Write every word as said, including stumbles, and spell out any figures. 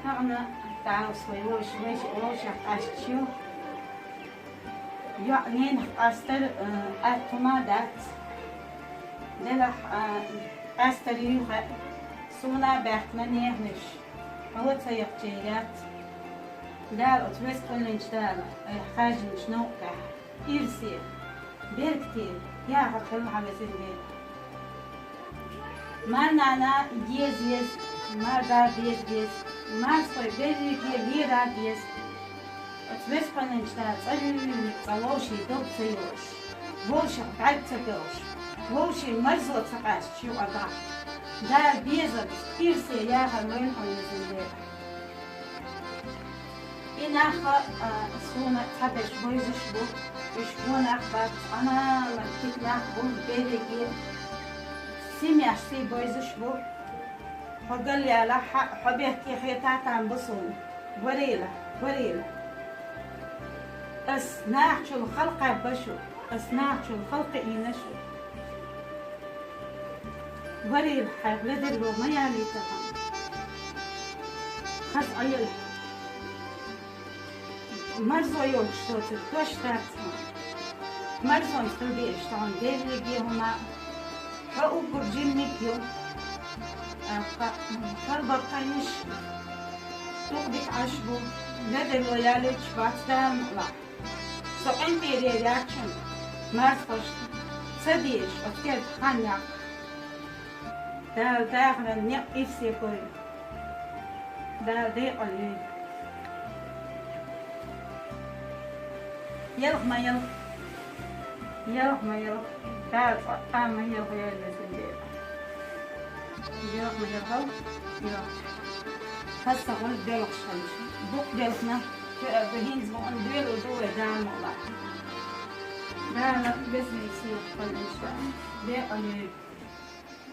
Тахана Дала вай вовш-, вовш-, вовшех къаьсташ ю. ЙоӀ-ненах къастар, э, атта хӀума дац. Делахь, э, къастар ю хаьа. Суна баьхкина нехнаш. Хьо ца яхче яц. Дала оцу веза кхоьллинчу Дала, айхьа хаьжжинчу новкъа тӀехь. Ирсе, беркате, яхар хилла хьан везан Дела. Марнана деза еза, марда беза беза, марзхой берриге лера беза. Оцу веза кхоьллинчу Дала цӀа луьйла, цӀа вовшийн дог ца йолуш, вовшех бӀаьрг ца белхаш, вовшийн марзо ца къаьсташ юкъа бахьа. Дала безамца, ирсе яхар лойла хьуна везан Дела. И нах, а, суна цхьаберш бовзаш бу, уьш гонах бац, къамелан дика нах бу, берриге, семьяш сий бовзаш бу. Хьо галъялахь, хьо бехке хетахь а там бу суна. Варийла, варийла. Ас нахачул хала кхаьбна шу, ас нахачул хала кхиийна шу. Варийла, хьайх ледарло ма ялийтахьа. Хаза Ӏойилла. Марзо йолчу соцург дош дац хьуна. Марзонца хила дезаш тахана дерриге хӀума. Хьо уггар жиманиг ю. ТӀаккха хӀара баккхийнаш дукха дика Ӏаш бу. Ледарло ялийташ бац Дала мукъалахь. Со къинтӀера яьлча, марзхошна ца дезаш, оцу керта хан яккха. Дала дахаран некъ ирсе бойла. Дала декъала йойла. Ялх ма ялх. Ялх ма ялх. Дала цкъа а ма ялх йойла везан Дела. Ялх ма ялх, ялх. Хаза ца хуьлу делхаш хилча. Дукха делхна, хӀинца бакъана доьлур ду вай Дала мукъалахь. Дала везан сийлахь хила, иншаАллахӀ. Декъала йойла.